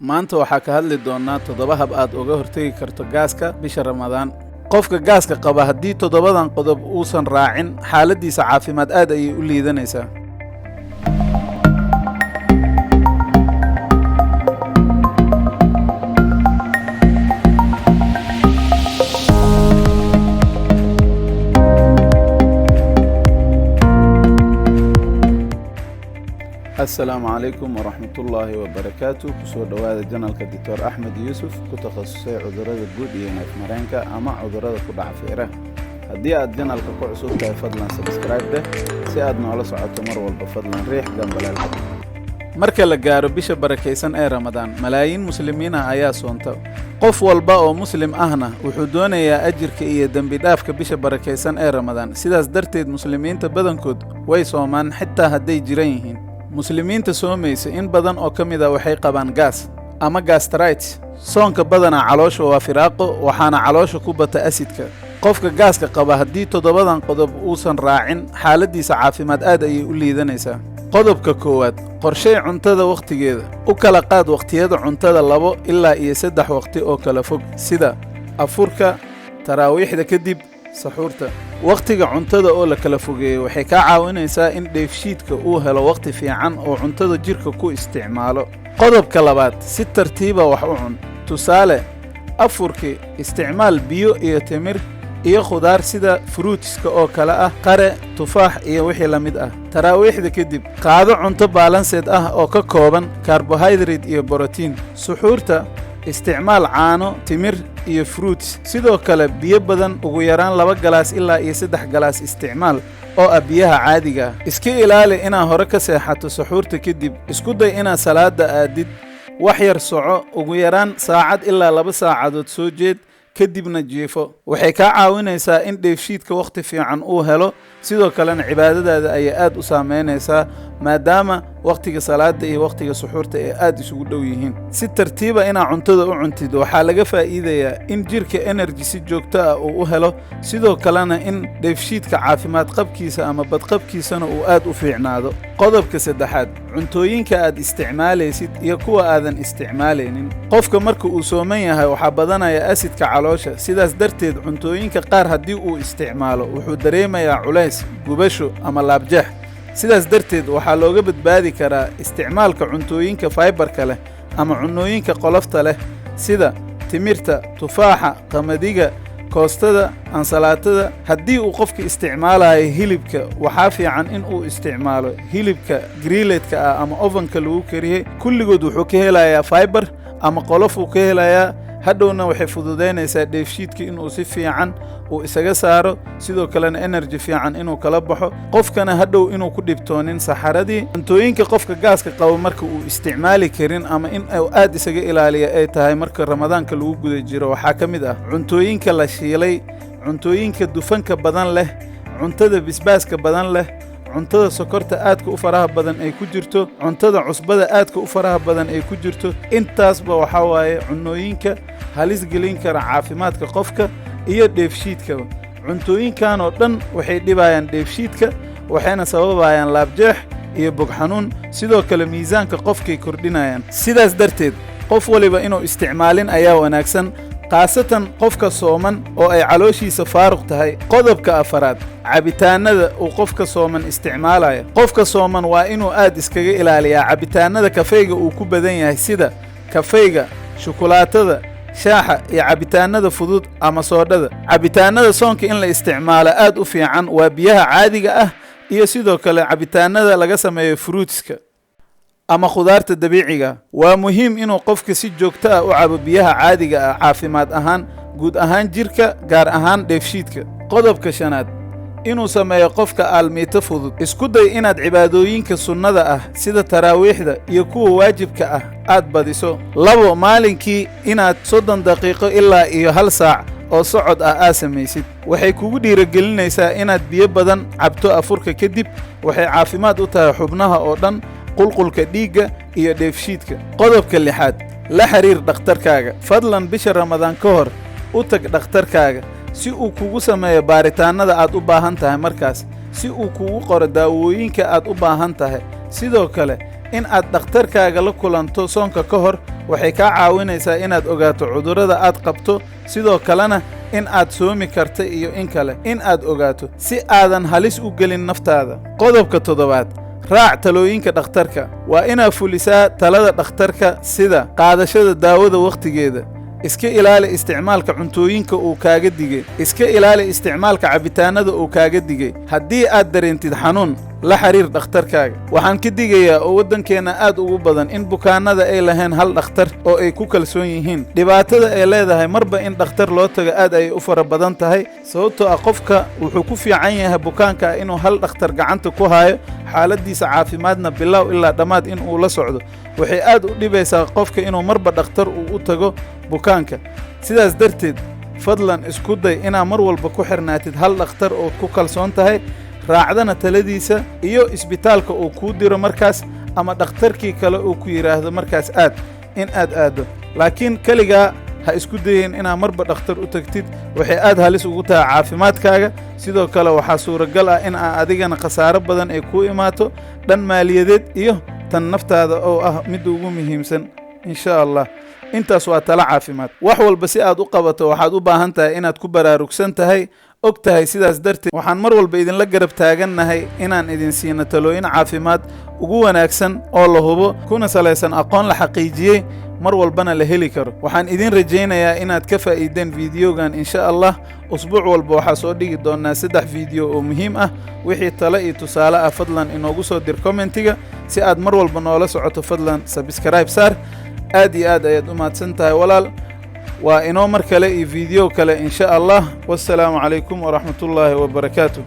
Maanta waxaa ka hadli doonnaa 7 hab aad uga hortegi karto gaaska bisha Ramadaan. Qofka gaaska qaba haddii 7dan qodob uusan raacin, xaaladdiisa caafimaad aad ayay u liidanaysaa. Assalaamu calaykum waraxmatullaahi wabarakaatu. Kusoo dhowaada janalka Doctor Axmed Yuusuf, ku takhasusay cudurrada guud iyo neef-mareenka ama cudurrada ku dhaca feeraha. Haddii aad janalka ku cusub tahay, fadlan subscribe dheh si aad noola socoto mar walba. Fadlan riix gambaleelka. Marka la gaaro bisha barakaysan ee Ramadaan, malaayiin muslimiin ah ayaa soonta. Qof walba oo muslim ahna wuxuu doonayaa ajirka iyo dembi dhaafka bisha barakaysan ee Ramadaan. Sidaas darteed muslimiinta badankood way soomaan xitaa hadday jiran yihiin. Muslimiinta soomaysa in badan oo ka mid a waxay qabaan gaas ama gastritis. Soonka badanaa caloosha waa firaaqo, waxaana caloosha ku bata asidka. Qofka gaaska qaba haddii 7dan qodob uusan raacin, xaaladdiisa caafimaad aad ayay u liidanaysaa. Qodobka koowaad: qorshay cuntada wakhtigeeda. U kala qaad wakhtiyada cuntada 2 ilaa iyo 3 waqti oo kala fog, sida afurka, taraawiixda kadib, saxuurta. Wakhtiga cuntada oo la kala fogeeyo waxay kaa caawinaysaa in dheefshiidka uu helo wakhti fiican oo cuntada jidhka ku isticmaalo. Qodobka labaad: si tartiiba wax u cun. Tusaale, afurkii isticmaal biyo iyo timir iyo khudaar sida fruitska oo kale ah, qare, tufaax iyo wixii la mid ah. Taraawiixda kadib qaado cunto balanced ah oo ka kooban karbohaydrate iyo borotiin. Suxuurta isticmaal caano, timir iyo fruits. Sidoo kale biyo badan, ugu yaraan 2 galaas ilaa iyo 3 galaas isticmaal oo ah biyaha caadiga ah. Iska ilaali inaad hore ka seexato suxuurta kadib. Isku day inaad salaada aadid, wax yar soco, ugu yaraan saacad ilaa 2 saacadood soo jeed, kadibna jiifo. Waxay kaa caawinaysaa in dheefshiidka wakhti fiican uu helo. Sidoo kalena cibaadadaada ayaa aad u saameynaysaa, maadaama wakhtiga salaada iyo wakhtiga suxuurta ay aad isugu dhow yihiin. Si tartiiba inaad cuntada u cuntid waxaa laga faa'iidayaa in jidhka energy si joogto ah uu u helo, sidoo kalena in dheefshiidka caafimaad qabkiisa ama badqabkiisana uu aad u fiicnaado. Qodobka saddexaad: cuntooyinka aad isticmaalaysid iyo kuwa aadan isticmaalaynin. Qofka marka uu sooman yahay waxaa badanaya asidka caloosha. Sidaas darteed cuntooyinka qaar haddii uu isticmaalo wuxuu dareemayaa culays, gubasho ama laabjeex. Sidaas darteed waxaa looga badbaadi karaa isticmaalka cuntooyinka fiberka leh ama cunnooyinka qolofta leh, sida timirta, tufaaxa, qamadiga, koostada, ansalaatada. Haddii uu qofka isticmaalayo hilibka, waxaa fiican in uu isticmaalo hilibka grilledka ah ama ovenka lagu kariyey. Kulligood wuxuu ka helayaa fiber ama qolof uu ka helayaa. Hadhowna waxay fududaynaysaa dheefshiidka inuu si fiican uu isaga saaro, sidoo kalena energy fiican inuu kala baxo, qofkana hadhow inuu ku dhibtoonin saxaradii. Cuntooyinka qofka gaaska qabo marka uu isticmaali karin ama in uu aad isaga ilaaliya ay tahay marka Ramadaanka lagu guda jiro waxaa ka mid ah cuntooyinka la shiilay, cuntooyinka dufanka badan leh, cuntada bisbaaska badan leh, cuntada sokorta aadka u faraha badan ay ku jirto, cuntada cusbada aadka u faraha badan ay ku jirto. Intaasba waxaa waaye cunnooyinka halis gelin kara caafimaadka qofka iyo dheefshiidkaba. Cuntooyinkan oo dhan waxay dhibayaan dheefshiidka, waxayna sababayaan laabjeex iyo bog xanuun. Sidoo kale miisaanka qofkay kordhinayaan. Sidaas darteed qof waliba inuu isticmaalin ayaa wanaagsan, khaasatan qofka sooman oo ay calooshiisa faaruq tahay. Qodobka afaraad: cabitaanada uu qofka sooman isticmaalayo. Qofka sooman waa inuu aad iskaga ilaaliyaa cabitaanada kafeyga uu ku badan yahay, sida kafeyga, shukulaatada, shaaxa iyo cabitaanada fudud ama soodhada. Cabitaanada soonka in la isticmaalo aad u fiican waa biyaha caadiga ah iyo sidoo kale cabitaanada laga sameeyo fruitska ama khudaarta dabiiciga. Waa muhiim inuu qofka si joogto ah u cabo biyaha caadiga ah caafimaad ahaan, guud ahaan jidhka, gaar ahaan dheefshiidka. Qodobka shanaad: inuu sameeyo qofka aalmiito fudud. Isku day inaad cibaadooyinka sunnada ah sida taraawiixda iyo kuwa waajibka ah aad badiso. 2, maalinkii inaad 30 daqiiqo ilaa iyo hal saac oo socod ah aad samaysid. Waxay kugu dhiirigelinaysaa inaad biyo badan cabto afurka kadib. Waxay caafimaad u tahay xubnaha oo dhan, qulqulka dhiigga iyo dheefshiidka. Qodobka lixaad: la xiriir dhakhtarkaaga. Fadlan bisha Ramadaan ka hor u tag dhakhtarkaaga si uu kugu sameeyo baaritaannada aad u baahan tahay markaas, si uu kugu qoro daawooyinka aad u baahan tahay. Sidoo kale In aad dhakhtarkaaga la kulanto soonka ka hor waxay kaa caawinaysaa inaad ogaato cudurrada aad qabto, sidoo kalena in aad soomi karta iyo in kale in aad ogaato si aadan halis u gelin naftaada. Qodobka toddobaad, raac talooyinka dhakhtarka. Waa inaad fulisaa talada dhakhtarka sida qaadashada daawada wakhtigeeda. Iska ilaali isticmaalka cuntooyinka uu kaaga digay. Iska ilaali isticmaalka cabitaannada uu kaaga digay. Haddii aad dareentid xanuun, la xiriir dhakhtarkaaga. Waxaan ka digayaa oo waddankeenna aad ugu badan in bukaannada ay lahayn hal dhakhtar oo ay ku kalsoon yihiin. Dhibaatada ay leedahay marba in dhakhtar loo tago aad ayay u fara badan tahay, sababtoo ah qofka wuxuu ku fiican yahay bukaanka inuu hal dhakhtar gacanta ku hayo, xaaladdiisa caafimaadna bilow ilaa dhammaad in uu la socdo. Waxay aad u dhibaysaa qofka inuu marba dhakhtar uu u tago bukaanka. Sidaas darteed, fadlan isku day inaad mar walba ku xirnaatid hal dhakhtar ood ku kalsoon tahay, raacdana taladiisa iyo isbitaalka uu kuu diro markaas ama dhakhtarkii kale uu ku yidhaahdo markaas aad in aad aaddo. Laakiin keligaa ha isku dayin inaad marba dhakhtar u tagtid. Waxay aad halis ugu tahay caafimaadkaaga. Sidoo kale waxaa suuragal ah in aa adigana khasaaro badan ay kuu imaato, dhan maaliyadeed iyo tan naftaada oo ah midda ugu muhiimsan, insha Allah. Intaas waa talo caafimaad. Wax walba si aad u qabato waxaad u baahan tahay inaad ku baraarugsan tahay, og tahay. Sidaas darteed waxaan mar walba idinla garab taagannahay inaan idin siino talooyin caafimaad ugu wanaagsan oo la hubo, kuna salaysan aqoon la xaqiijiyey, mar walbana la heli karo. Waxaan idin rajaynayaa inaad ka faa'iideen fiidiyogan, insha Allah. Usbuuc walba waxaa soo dhigi doonnaa 3 fiidiyo oo muhiim ah. Wixii talo iyo tusaale ah fadlan inoogu soo dir commentiga. Si aad mar walba noola socoto, fadlan subscribe saar. Aad iyo aad ayaad u mahadsan tahay, walaal. Waa inoo mar kale iyo fiidiyo kale, insha Allah. Wassalaamu calaykum waraxmatullaahi wabarakaatu.